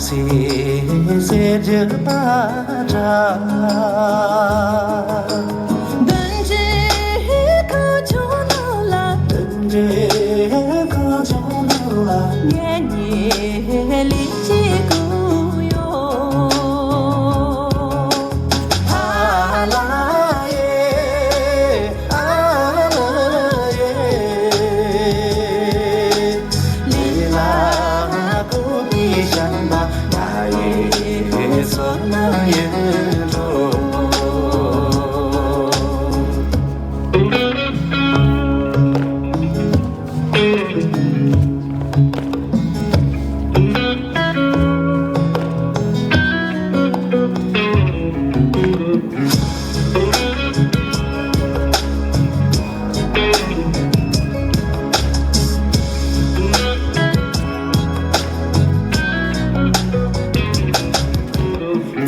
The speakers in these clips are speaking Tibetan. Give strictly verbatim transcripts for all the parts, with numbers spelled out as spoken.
སྲིད་ཟེར་རྒྱུ་པ་འདྲ། བདུན་འདྲེ་གང་བྱུང་ནང་ལ། བདུན་འདྲེ་གང་བྱུང་ནང་ལ། ངེད་གཉིས་ལས་ཅི་དགོས་ཡོད། ཨ་ལ་ཡེ། ཨ་ལ་ཡེ། ལས་ལ་དགོས་པའི་བྱམས་པ་ང་ཡི་བསོད་ནམས་ཡིན་འགྲོ།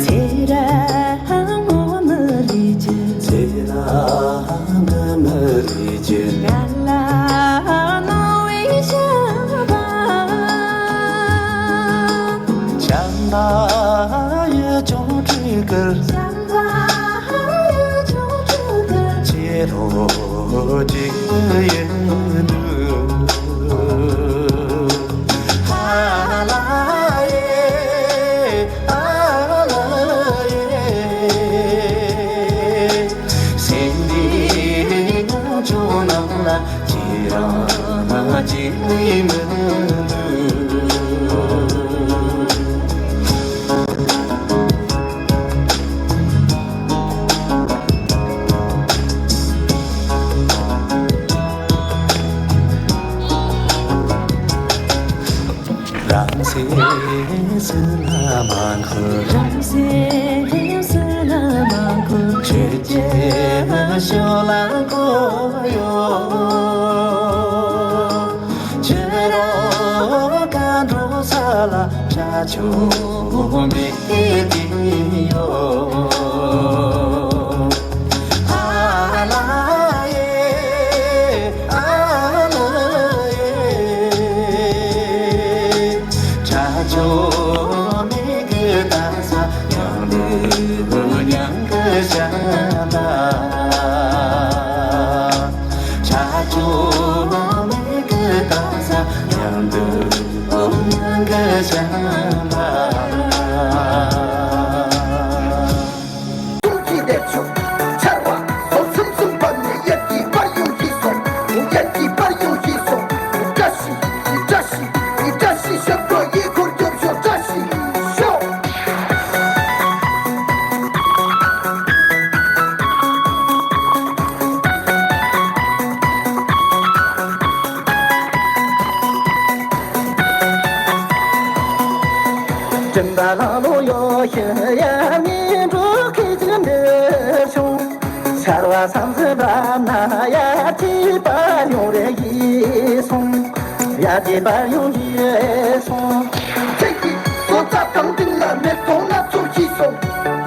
ཚེ་རིང་ངོ་མི་རིགས་ཀྱི། ཚེ་རིང་ངོ་མི་རིགས་ཀྱི། ང་ལ་གནང་བའི་བྱམས་པ། བྱམས་པ་ཡི་ཅོང་ཀྲིག་གི། བྱམས་པ་ཡི་ཅོང་ཀྲིག་གི། ཁྱེད་རང་གཅིག་ཡིན་དུས། ཨ་ལ་ཡེ། ཨ་ལ་ཡེ། སེམས་འདི་ངང་ཚུལ་ནང་ལ་ཅི་རང་ཅི་ལས་མི་འདུག། རང་སེམས་སུ་ལ་མ་འཁོར། རང་སེམས་སུ་ལ་མ་འཁོར། ཆོས་ཀྱི་ཕྱོགས་ལ་འཁོར་ཡོད། ཁྱེད་རང་ག་འགྲོ་ས་ལ་དགྲ་བཅོམ་མི་དེ་ཡོད། ཨ་ལ་ཡེ། ཨ་ལ་ཡེ། དགྲ་བཅོམ་མི་གི་ད་ས་ཡང་ལུས་མྱང་གི་བྱ་ལ། དགྲ་བཅོམ་མི་གི་ད་ས་ཡང་ལུས་མྱང་གི་བྱ་ལ། ཀུན་གྱིས་བདེ་མཆོག་ཆར་པ་སོགས་སུམ་སུམ་བབས་ནས་གཡས་ཀྱི་པར་ཡོང་ཤེས་སོང་། གཡས་ཀྱི་པར་ཡོང་ཤེས་སོང་། བཀྲ་ཤིས་བཀྲ་ཤིས་བཀྲ་ཤིས་ཞབས་བྲོ་ཡི་འཁོར་རྒྱུག་ཤོག། བཀྲ་ཤིས་ཤོག། སྤྲིན་པ་ལྷང་ལྷུང་གཡོ་ཞིང་ཡར་ངོའི་འབྲོག་ཁྱི་ཅིག་འདུག་བྱུང་། ཆར་པ་མཚམས་སུ་བབས་ན་ཡར་གྱི་པར་ཡོང་རེ་ཡིན་སོང་། ཡར་གྱི་པར་ཡོང་ཡིན་སོང་། ཚིག་གི་བཟོ་རྩ་དང་སྟེང་ལ་མེ་ཏོག་སྣ་ཚོགས་ཤིག་སོང་།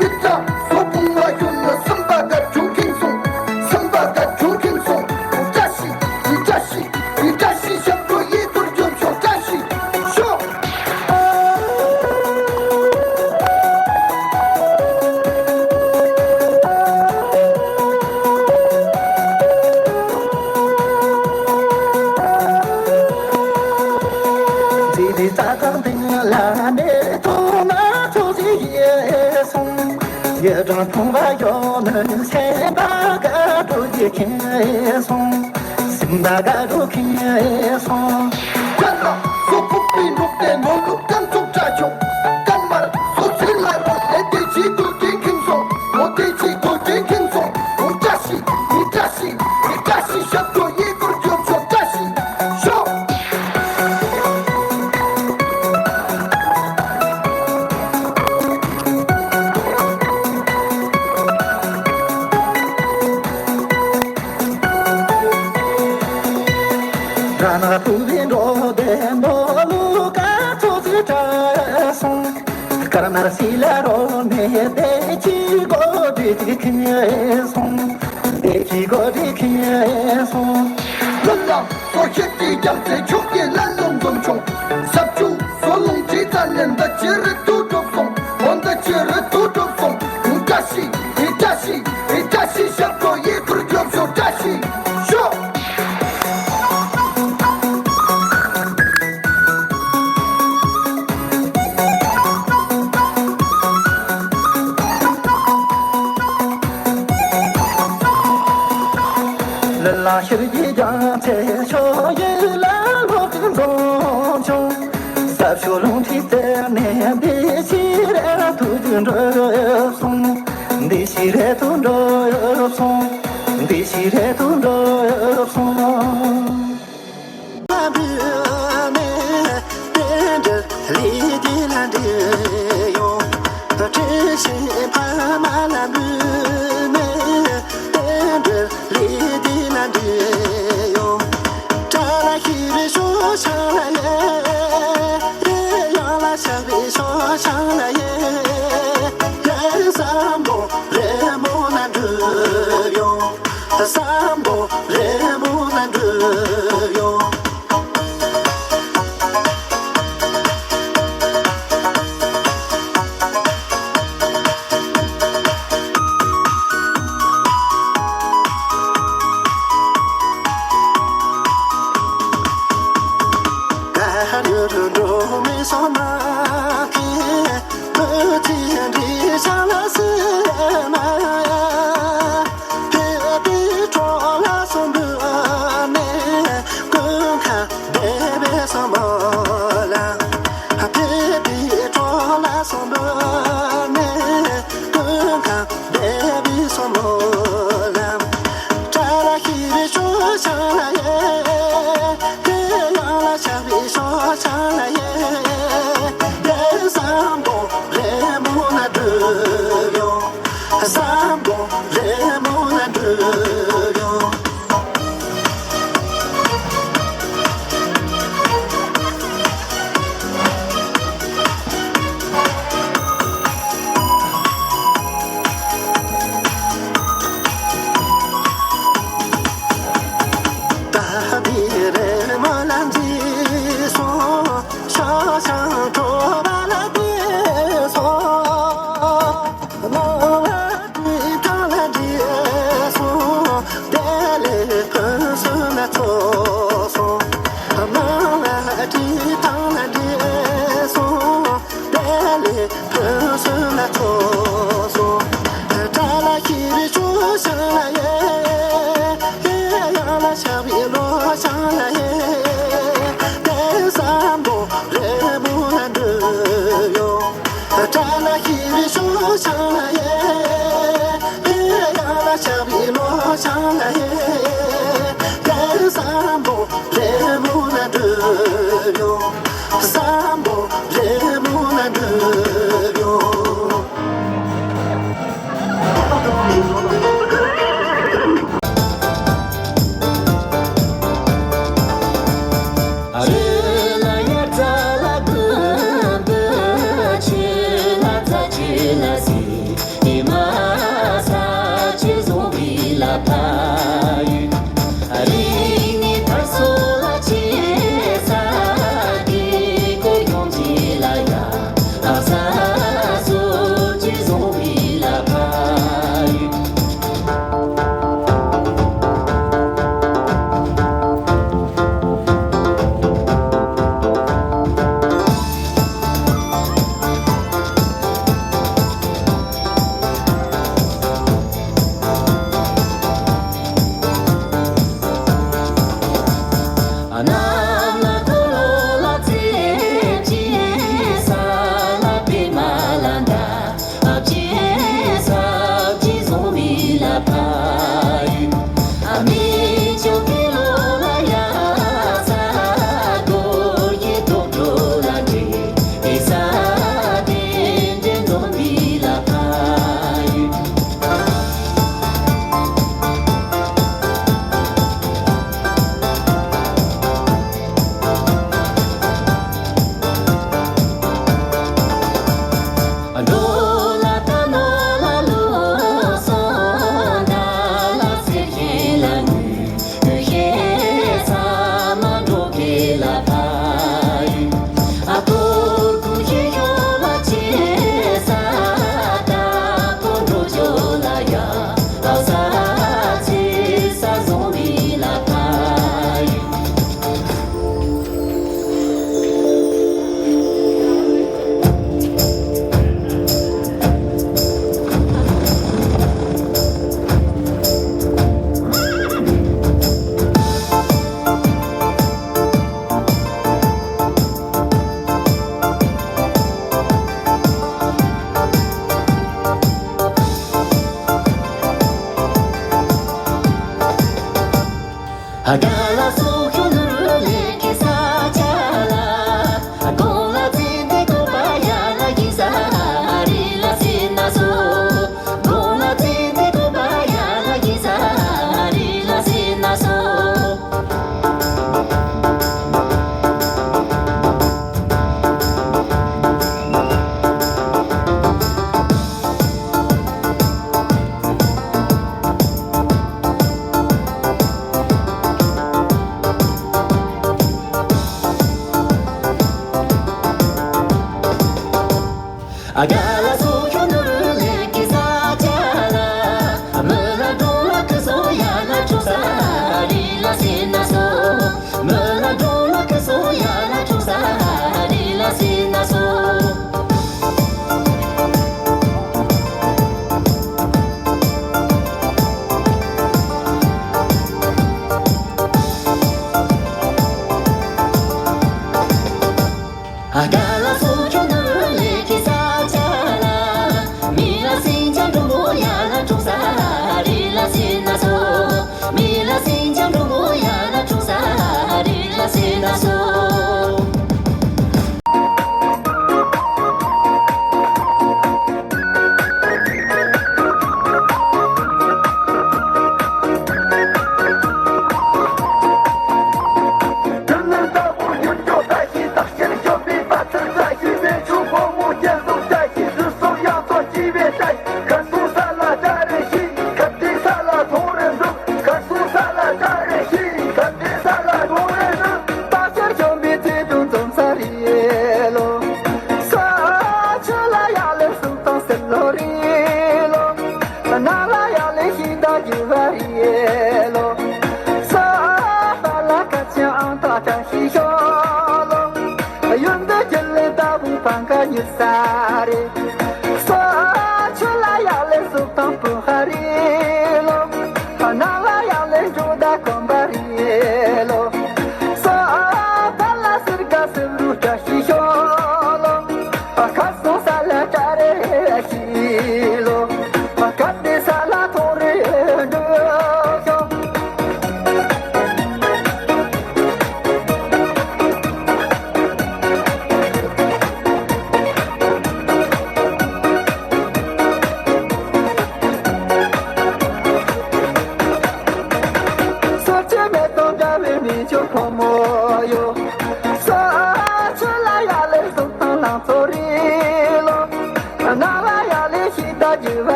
ཡིག་ཚགས་བཟོ་བུང་བ་གཞོན་ནུ་སུམ་པ་དགའ་བྱུང་ཁེངས་སོང་། སུམ་པ་དགའ་བྱུང་ཁེངས་སོང་། བཀྲ་ཤིས་བཀྲ་ཤིས་བཀྲ་ཤིས་ཞབས་བྲོ་ཡི་འཁོར་རྒྱུག་ཤོག། བཀྲ་ཤིས་ཤོག། མཛེས་པའི་རྩྭ་ཐང་སྟེང་ལ་མེ་ཏོག་སྣ་ཚོགས་ཤིག་ཡལ་སོང་། ཡུལ་གྲུ་ཕུང་བ་གཞོན་ནུ་སེམས་པ་དགའ་སྤྲོ་ཡིས་ཁེངས་སོང་། སེམས་པ་དགའ་སྤྲོ་ཁེངས་སོང་། ཁ་ལག་སོགས་ཕུག་པའི་འབྲོག་སྡེ་ནོར་ལུག་རྒྱ་མཚོ་བཀྲ་ཤོག། སྐར་མར་སོགས་ཚུལ་ལ་རོལ་ནས་བདེ་སྐྱིད་སྒོ་འབྱེད་ཁེངས་སོང་། འོ་བདེ་སྐྱིད་སྒོ་འབྱེད་ཁེངས་སོང་། འོ་བཀྲ་ཤིས་ཡིན་བཀྲ་ཤིས་ཡིན་བཀྲ་ཤིས་ཞབས་བྲོ་ཡི་འཁོར་རྒྱུག་ཤོག། བཀྲ་ཤིས་ཤོག། ར་ནག་ཕུག་པའི་འབྲོག་སྡེ་ནོར་ལུག་སྐར་ཚོགས་ཀྱིས་བཀྲ་སོང་། སྐར་མར་སིལ་ལ་རོལ་ནས་བདེ་སྐྱིད་སྒོ་འབྱེད་ཅིག་ཁེངས་སོང་། བདེ་སྐྱིད་སྒོ་འབྱེད་ཁེངས་སོང་། ལོ་ལ་སོ་ཤེས་ཀྱི་རྒྱ་མཚོའི་ཕྱོགས་ཀྱི་ལ་ལུང་འཛོམས་བྱུང་། ས་བཅུ་སོ་ལུང་བྲིས་རྩ་ནས་འདི་ཕྱི་རིག་ཤར་གྱི་རྒྱལ་མཚན་ཕྱོགས་བཞི་ལ་ལྷོ་དྲུག་འཛོམས་བྱུང་། ས་ཕྱོགས་ལུང་ཁྲིད་རྩད་ནས་འདི་ཕྱི་རེ་ལ་ཐུགས་རྒྱུད་འགྲུབ་སོང་། འདི་ཕྱི་རེ་ཐུགས་འགྲུབ་སོང་། འདི་ཕྱི་རེ་ཐུགས་འགྲུབ་སོང་། བསམ་པ་རེ་མོ་ན་འགྲུབ་ཡོང་། བསམ་པ་རེ་མོ་ན་འགྲུབ་ཡོང་། ག་རུ་རུ་འགྲོ་མི་སོང་ན་ཁེ། བུ་ཚེ་འདི་ཤ་ལ་སེ་ན། ཕེབས་པའི་གྲོགས་ལ་སོགས་འདུག་ནས་ཀུན་ཁ་བདེ་བའི་བསམ་པ་ལ། ཕེབས་པའི་གྲོགས་ལ་སོགས་འདུག་ནས་ཀུན་ཁ་བདེ་བའི་བསམ་པ་ལ། བཀྲ་ལ་ཤིས་པའི་ཕྱོགས་ཆགས་ལ་ཡེ། དེ་ཡང་ལ་ཆགས་པའི་ཕྱོགས་ཆགས་ལ་ཡེ། དེ་བསམ་པ་རེ་མོ་ན་འགྲུབ་ཡོང་། བསམ་པ་རེ་མོ་ན་འགྲུབ་ཡོང་། ད་དེ་རེ་མོ་ལ་འཛིན་སོང་། ཤ་ཤང་གྲོ་བ་ལ་བལྟས་སོང་། ནང་ལ་བྲིས་ཐང་ལ་བྲིས་སོང་། དེ་ལས་ཕུན་སུམ་ལ་ཚོགས་སོང་། ནང་ལ་བྲིས་ཐང་ལ་བྲིས་སོང་། དེ་ལས་ཕུན་སུམ་ལ་ཚོགས་སོང་། བཀྲ་ལ་ཤིས་པའི་ཕྱོགས་ཆགས་ལ་ཡེ། ཡང་ལ་ཆགས་པའི་ལོ་ཆགས་ལ་ཡེ། དེ་བསམ་པ་རེ་མོ་ན་འགྲུབ་ཡོང་། བཀྲ་ལ་ཤིས་པའི་ཕྱོགས་ཆགས་ལ་ཡེ། ཡང་ལ་ཆགས་པའི་ལོ་ཆགས་ལ་ཡེ། དེ་བསམ་པ་རེ་མོ་ན་འགྲུབ་ཡོང་། བསམ་པ་རེ་མོ་ན་འགྲུབ་ཡོང་།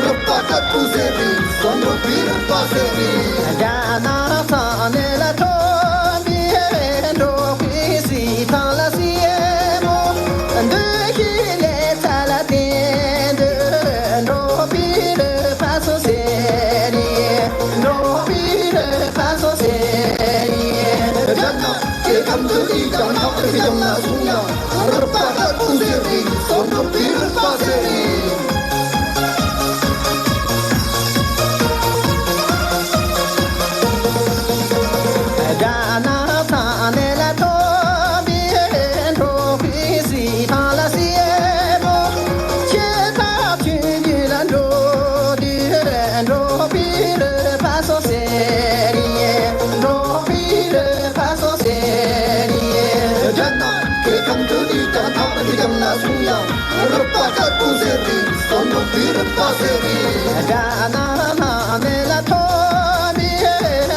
རུ་པ་ཏ་ཏུ་ཟེར་རེད། སོ་འགྲོ་པའི་རུ་པ་ཟེར་རེད། རྒྱ་ནག་ས་གནས་ལ་ཐོན་པའི་འགྲོ་བའི་གཟིགས་སྟངས་ལ་སྲས་མོ། འདུ་ཤེས་ལས་ཚ་ལ་བརྟེན་དུ་འགྲོ་བའི་རུ་པ་སོ་ཟེར་རེད། འགྲོ་བའི་རུ་པ་སོ་ཟེར་རེད། རྒྱ་ནག་སྐྱེ་ཁམས་འདི་ཡི་དང་ཐག་རིང་ཡང་ན་སོང་ཡང་། རུ་པ་ལྟ་བུ་ཟེར་རེད། སོ་འགྲོ་པའི་རུ་པ་ཟེར་རེད། རྒྱ་ནག་ས་གནས་ལ་ཐོན་པའི་འགྲོ་བའི་གཟིགས་སྟངས་ལ་སྲས་མོ། ཁྱེད་ཐག་ཆོད་རྒྱུད་ལ་འགྲོ་དུས་འགྲོ་བའི་རུ་པ་སོ་ཟེར་རེད། འགྲོ་བའི་རུ་པ་སོ་ཟེར་རེད། རྒྱ་ནག་སྐྱེ་ཁམས་འདི་ཡི་དང་ཐག་རིང་ཡང་ན་སོང་ཡང་། རུ་པ་ལྟ་བུ་ཟེར་རེད། སོ་འགྲོ་པའི་རུ་པ་ཟེར་རེད། རྒྱ་ནག་ལ་ཐོན་པའི་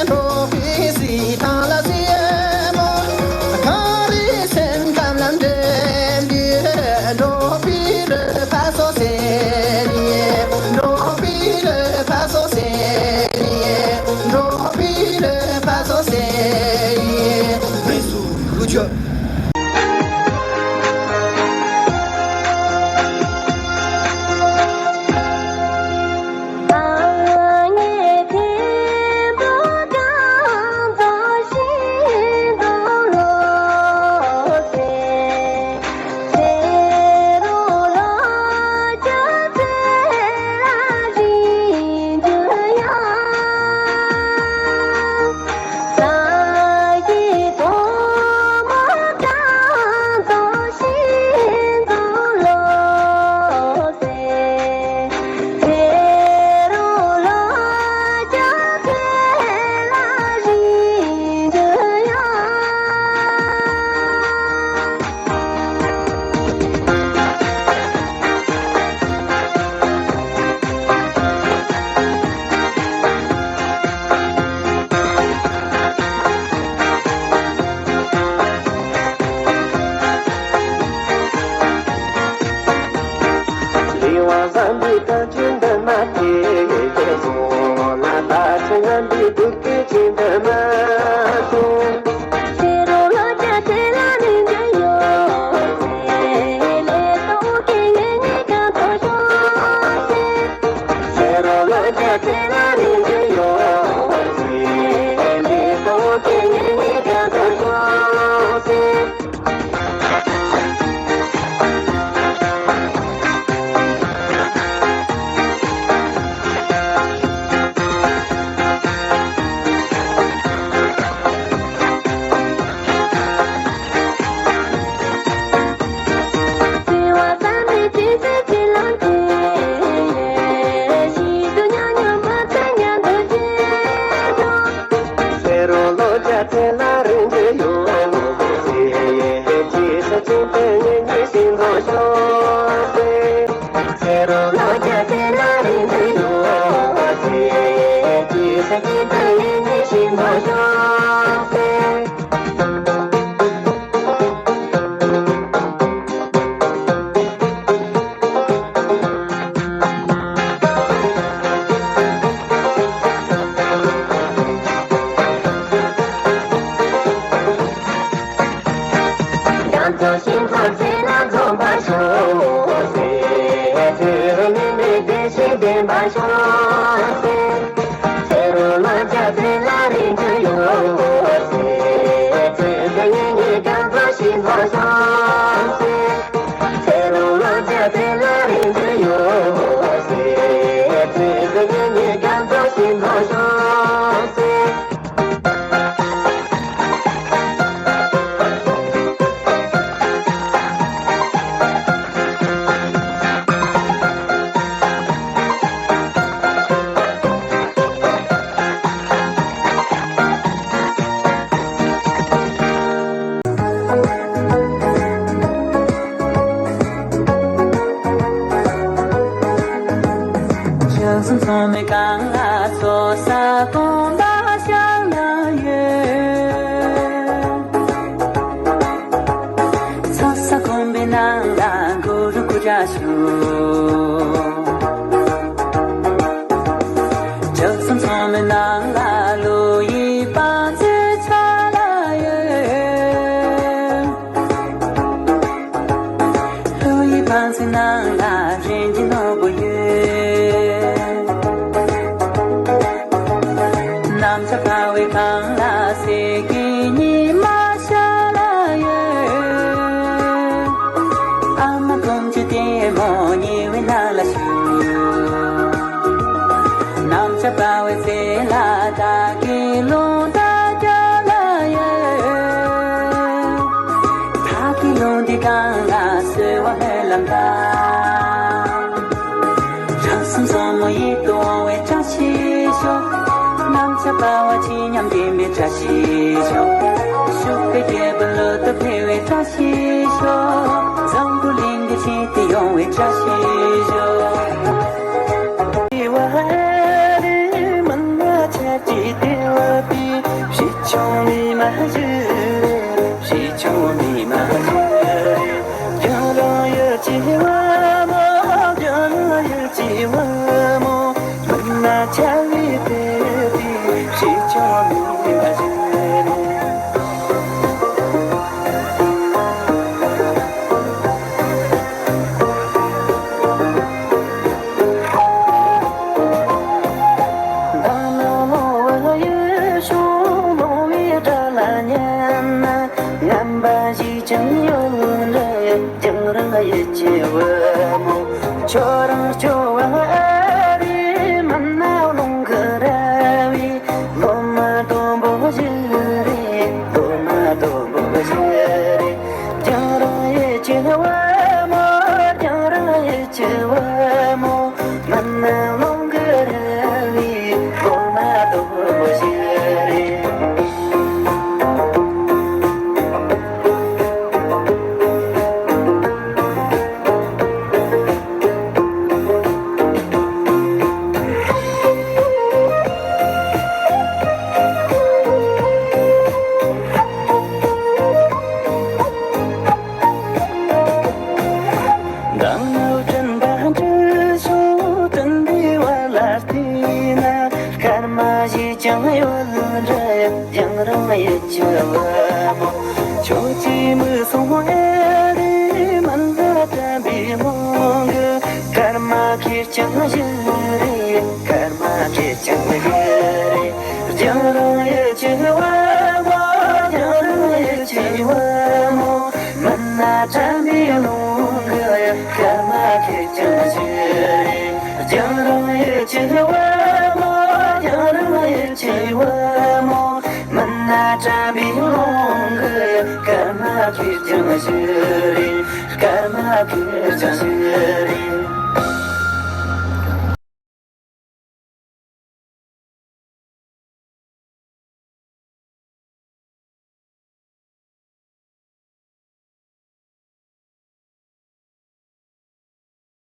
འགྲོ་བའི་གཟིགས་སྟངས་ལ་སྲས་མོ། གངས་རི་སེམས་ཁམས་ལ་འགྲིམ་དུས་འགྲོ་བའི་རུ་པ་སོ་ཟེར་རེད། འགྲོ་བའི་རུ་པ་སོ་ཟེར་རེད། འགྲོ་བའི་རུ་པ་སོ་ཟེར་རེད། ནམ་ཞག་པ་བའི་ཚེ་ལ་ད་གི་ལུང་ད་རྒྱ་ལ་ཡོད། ད་གི་ལུང་འདི་གང་ལ་གསོལ་བ་སྨོན་ལམ་བཏབ། རང་སེམས་བཟང་མོ་ཡིད་དུ་འོང་བའི་བཀྲ་ཤིས་ཤོག། ནམ་ཞག་པ་བ་ཇི་སྙམ་བདེ་མོའི་བཀྲ་ཤིས་ཤོག། ཕྱུག་པའི་རྒྱལ་པོ་ལོ་ཏོག་འཕེལ་བའི་བཀྲ་ཤིས་ཤོག། འཛམ་བུ་གླིང་འདི་ཞི་བདེ་ཡོང་བའི་བཀྲ་ཤིས་ཤོག། ཁྱོད་རང་སྐྱོ་བ་ཨ་རེ་མ་ན་ལོང་གི་ར་བའི་ལོ་མ་དོན་པོ་ཞིག་རེད། ལོ་མ་དོན་པོ་ཞིག་རེད། རྒྱང་རིང་ཡིད་ཆེས་བ་མོ། རྒྱང་རིང་ཡིད་ཆེས་བ་མོ། མ་ན་ལོང་གི་ར་བའི་ལོ་མ་དོན་པོ་ཞིག་རེད། མདང་ནག་དྲན་པ་འདྲི་སོང་། དྲན་པའི་བ་ལ་བལྟས་ན་སྐར་མ་ཞིག་ཀྱང་ཡོད་འདྲ། ཡང་རང་ཡིད་ཆེས་བ་མོ། ཁྱོད་ཀྱིས་མི་སོང་ཨེ་རེད། མ་ན་དྲན་པའི་ལུང་གི་སྐར་མ་ཁེར་རྐྱང་ཞིག་རེད། སྐར་མ་ཁེར་རྐྱང་ཞིག་རེད། རྒྱང་རིང་ཡིད་ཆེས་བ་མོ། རྒྱང་རིང་ཡིད་ཆེས་བ་མོ། མ་ན་དྲན་པའི་ལུང་གི་སྐར་མ་ཁེར་རྐྱང་ཞིག་རེད། རྒྱང་རིང་ཡིད་ཆེས་བ་མོ། རྒྱང་རིང་ཡིད་ཆེས་བ་མོ། མ་ན་དྲན་པའི་ལུང་གི་སྐར་མ་ཁེར་རྐྱང་ཞིག་རེད། སྐར་མ་ཁེར་རྐྱང་ཞིག་རེད།